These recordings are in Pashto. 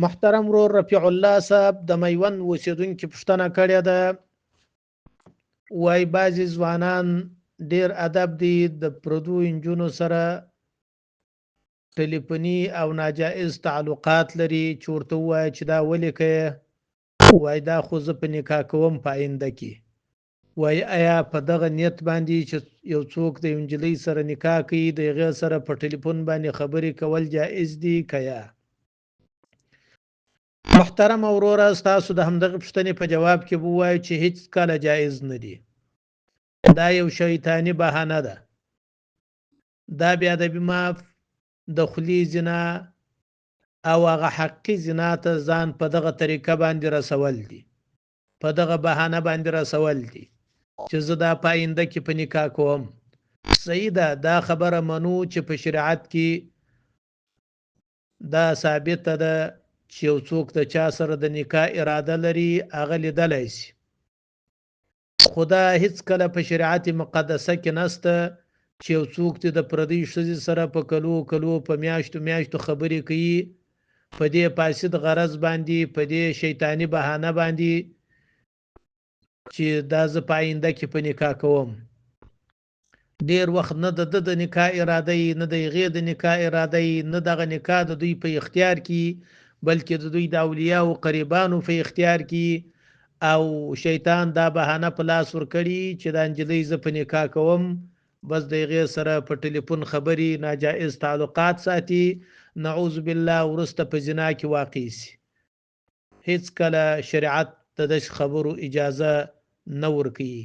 محترم ورور رفیع الله صاحب د میوند اوسېدونکي پوښتنه کړې ده، وایي بعضې ځوانان ډیر ادب دي، د پردو انجونو سره ټلیفوني او ناجایز تعلقات لري، چې ورته ووایه چې دا ولې کوې؟ وایي دا خو زه په نکاح کوم په آینده کې. وایي ایا په دغه نیت باندې چې یو څوک د یو نجلۍ سره نکاح کوي، د هغې سره په ټلیفون باندې خبرې کول جایز دي که یا؟ محترم وروره، ستاسو د همدغې پوښتنې په جواب کې به ووایو چې هیڅ کله جایز نه دي. دا یو شیطاني بهانه ده. دا بې ادبي معاف، د خولې زنا او هغه حقي زنا ته ځان په دغه طریقه باندې رسول دي، په دغه بهانه باندې رسول دي چې زه دا په آینده کې په نکاح کوم. صحیح ده، دا خبره منو چې په شریعت کې دا ثابته ده چې یو څوک د چا سره د نکاح اراده لري هغه لیدلی شي، خو دا هیڅکله په شریعت مقدسه کې نسته چې یو څوک دې د پردۍ ښځې سره په کلو کلو په میاشتو میاشتو خبرې کوي، په دې فاسد غرض باندې، په دې شیطاني بهانه باندې چې دا زه په آینده کې په نکاح کوم. ډیر وخت نه د ده د نکاح اراده یي، نه د هغې د نکاح اراده یي، نه دغه نکاح د دوی په اختیار کې، بلکې د دوی د اولیاو قریبانو په اختیار کې، او شیطان دا بهانه په لاس ورکړي چې دا نجلۍ زه په نکاح کوم، بس د هغې سره په ټلیفون خبرې، ناجایز تعلقات ساتي، نعوذ بالله وروسته په زنا کې واقع سي. هیڅکله شریعت د داسې خبرو اجازه نه ورکوي.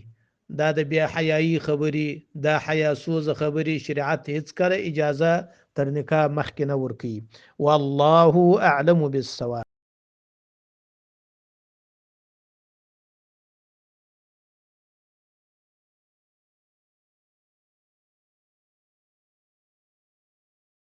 دا د بې حیايي خبرې، دا حیا سوزه خبرې شریعت هیڅکله اجازه تر نکاح مخکې نه ورکوي. والله اعلم بالصواب.